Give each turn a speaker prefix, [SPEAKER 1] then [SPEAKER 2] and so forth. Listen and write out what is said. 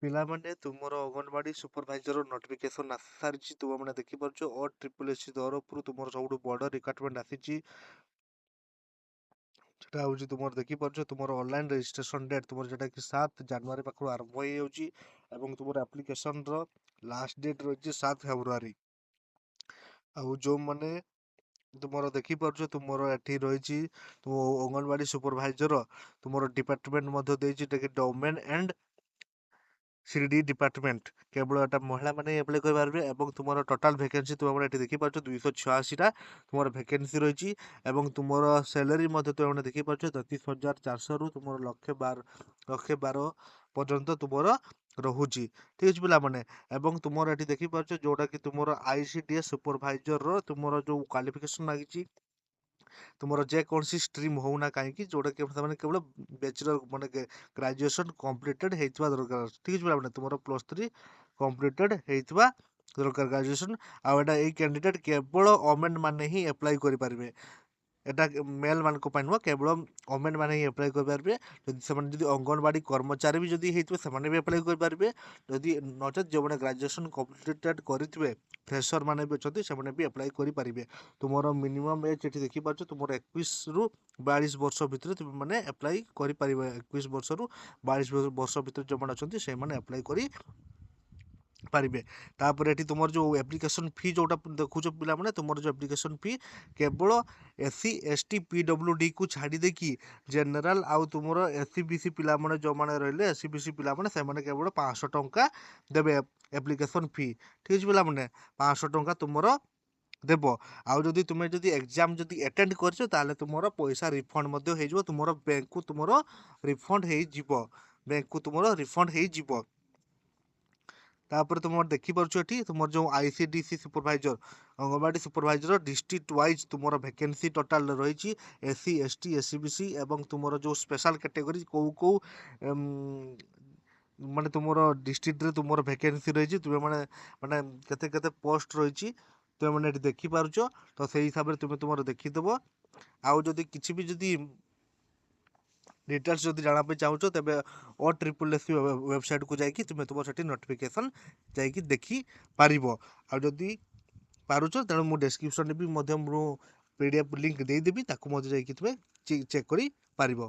[SPEAKER 1] ପିଲାମାନେ, ତୁମର anganwadi supervisor notification ଆସିସାରିଛି। ତୁମେମାନେ ଦେଖିପାରୁଛ, ଓ ଟ୍ରିପଲ୍ ଏସ୍ ସି ତରଫରୁ ତୁମର ସବୁଠୁ ବଡ଼ ରିକ୍ରୁଟମେଣ୍ଟ ଆସିଛି। ସେଟା ହେଉଛି ତୁମର ଦେଖିପାରୁଛ, ତୁମର ଅନଲାଇନ୍ ରେଜିଷ୍ଟ୍ରେସନ୍ ଡେଟ୍ ତୁମର ଯେଉଁଟାକି 7 ଜାନୁଆରୀ ପାଖରୁ ଆରମ୍ଭ ହେଇଯାଉଛି ଏବଂ ତୁମର ଆପ୍ଲିକେସନ୍ର ଲାଷ୍ଟ ଡେଟ୍ ରହିଛି 7 ଫେବୃଆରୀ। ଆଉ ଯେଉଁମାନେ ତୁମର ଦେଖିପାରୁଛ, ତୁମର ଏଠି ରହିଛି ତୁମ ଅଙ୍ଗନବାଡ଼ି ସୁପରଭାଇଜର, ତୁମର ଡିପାର୍ଟମେଣ୍ଟ ମଧ୍ୟ ଦେଇଛି, ଯେଉଁଟାକି ଡୋମେନ୍ ଆଣ୍ଡ ସିଡି ଡିପାର୍ଟମେଣ୍ଟ। କେବଳ ଏଟା ମହିଳାମାନେ ଆପ୍ଲାଏ କରିପାରିବେ ଏବଂ ତୁମର ଟୋଟାଲ ଭ୍ୟାକେନ୍ସି ତୁମେ ଏଠି ଦେଖିପାରୁଛ, 286ଟା ତୁମର ଭ୍ୟାକେନ୍ସି ରହିଛି ଏବଂ ତୁମର ସ୍ୟାଲେରୀ ମଧ୍ୟ ତୁମେ ଦେଖିପାରୁଛ, 33,400ରୁ ତୁମର 1,00,000, 1,12,000 ପର୍ଯ୍ୟନ୍ତ ତୁମର ରହୁଛି। ଠିକ୍ ଅଛି ପିଲାମାନେ। ଏବଂ ତୁମର ଏଠି ଦେଖିପାରୁଛ, ଯେଉଁଟାକି ତୁମର ଆଇସିଡିଏସ୍ ସୁପରଭାଇଜରର ତୁମର ଯେଉଁ କ୍ୱାଲିଫିକେସନ୍ ମାଗିଛି, ତୁମର ଯେକୌଣସି ଷ୍ଟ୍ରିମ୍ ହଉନା କାହିଁକି, ଯେଉଁଟାକି ସେମାନେ କେବଳ ବ୍ୟାଚଲର ମାନେ ଗ୍ରାଜୁଏସନ୍ କମ୍ପ୍ଲିଟେଡ୍ ହେଇଥିବା ଦରକାର। ଠିକ୍ ଅଛି ପିଲାମାନେ, ତୁମର +3 କମ୍ପ୍ଲିଟେଡ୍ ହେଇଥିବା ଦରକାର ଗ୍ରାଜୁଏସନ୍। ଆଉ ଏଇଟା ଏଇ କ୍ୟାଣ୍ଡିଡେଟ୍ କେବଳ ଓମେନ୍ ମାନେ ହିଁ ଆପ୍ଲାଏ କରିପାରିବେ। ଏଟା ମେଲ୍ ମାନଙ୍କ ପାଇଁ ନୁହଁ, କେବଳ ଓମେନ୍ ମାନେ ହିଁ ଆପ୍ଲାଏ କରିପାରିବେ। ଯଦି ସେମାନେ ଯଦି ଅଙ୍ଗନବାଡ଼ି କର୍ମଚାରୀ ବି ଯଦି ହେଇଥିବେ, ସେମାନେ ବି ଆପ୍ଲାଏ କରିପାରିବେ। ଯଦି ନଚେତ୍ ଯେଉଁମାନେ ଗ୍ରାଜୁଏସନ୍ କମ୍ପ୍ଲିଟେଡ୍ କରିଥିବେ, ଫ୍ରେସର୍ ମାନେ ବି ଅଛନ୍ତି, ସେମାନେ ବି ଆପ୍ଲାଏ କରିପାରିବେ। ତୁମର ମିନିମମ୍ ଏଜ୍ ଏଠି ଦେଖିପାରୁଛ, ତୁମର 21ରୁ 42 ବର୍ଷ ଭିତରେ ତୁମେମାନେ ଆପ୍ଲାଏ କରିପାରିବ। 21 ବର୍ଷରୁ 22 ବର୍ଷ ଭିତରେ ଯେଉଁମାନେ ଅଛନ୍ତି, ସେମାନେ ଆପ୍ଲାଏ କରି ପାରିବେ। ତାପରେ ଏଠି ତୁମର ଯେଉଁ ଆପ୍ଲିକେସନ୍ ଫି ଯେଉଁଟା ଦେଖୁଛ ପିଲାମାନେ, ତୁମର ଯେଉଁ ଆପ୍ଲିକେସନ୍ ଫି, କେବଳ ଏସ୍ ସି, ଏସ୍ ଟି, ପିଡବ୍ଲ୍ୟୁଡିକୁ ଛାଡ଼ି ଦେଇକି ଜେନେରାଲ ଆଉ ତୁମର ଏସ୍ ଇ ବି ସି ପିଲାମାନେ ଯେଉଁମାନେ ରହିଲେ, ଏସ୍ ଇ ବି ସି ପିଲାମାନେ, ସେମାନେ କେବଳ 500 ଟଙ୍କା ଦେବେ ଆପ୍ଲିକେସନ୍ ଫି। ଠିକ୍ ଅଛି ପିଲାମାନେ, 500 ଟଙ୍କା ତୁମର ଦେବ। ଆଉ ଯଦି ତୁମେ ଯଦି ଏକ୍ଜାମ୍ ଯଦି ଆଟେଣ୍ଡ କରିଛ, ତାହେଲେ ତୁମର ପଇସା ରିଫଣ୍ଡ ମଧ୍ୟ ହେଇଯିବ। ତୁମର ବ୍ୟାଙ୍କକୁ ତୁମର ରିଫଣ୍ଡ ହେଇଯିବ, ବ୍ୟାଙ୍କକୁ ତୁମର ରିଫଣ୍ଡ ହେଇଯିବ। ତାପରେ ତୁମର ଦେଖିପାରୁଛ, ଏଠି ତୁମର ଯେଉଁ ICDC supervisor, anganwadi supervisor district wise ତୁମର ଭ୍ୟାକେନ୍ସି ଟୋଟାଲ ରହିଛି। S C, S T, S E B C ଏବଂ ତୁମର ଯେଉଁ ସ୍ପେଶାଲ କ୍ୟାଟେଗୋରୀ, କେଉଁ କେଉଁ ମାନେ ତୁମର ଡିଷ୍ଟ୍ରିକ୍ଟରେ ତୁମର ଭ୍ୟାକେନ୍ସି ରହିଛି, ତୁମେ ମାନେ ମାନେ କେତେ କେତେ ପୋଷ୍ଟ ରହିଛି, ତୁମେ ମାନେ ଏଠି ଦେଖିପାରୁଛ। ତ ସେଇ ହିସାବରେ ତୁମେ ତୁମର ଦେଖିଦେବ। ଆଉ ଯଦି କିଛି ବି ଯଦି ଡିଟେଲ୍ସ ଯଦି ଜାଣିବା ପାଇଁ ଚାହୁଁଛ, ତେବେ ଓ ଟ୍ରିପୁଲ୍ ଏସ୍ ସି ୱେବସାଇଟ୍କୁ ଯାଇକି ତୁମେ ତୁମର ସେଠି ନୋଟିଫିକେସନ୍ ଯାଇକି ଦେଖିପାରିବ। ଆଉ ଯଦି ପାରୁଛ, ତେଣୁ ମୁଁ ଡେସ୍କ୍ରିପସନ୍ରେ ବି ମଧ୍ୟ ମୁଁ ପିଡିଏଫ୍ ଲିଙ୍କ୍ ଦେଇଦେବି, ତାକୁ ମଧ୍ୟ ଯାଇକି ତୁମେ ଚେକ୍ କରିପାରିବ।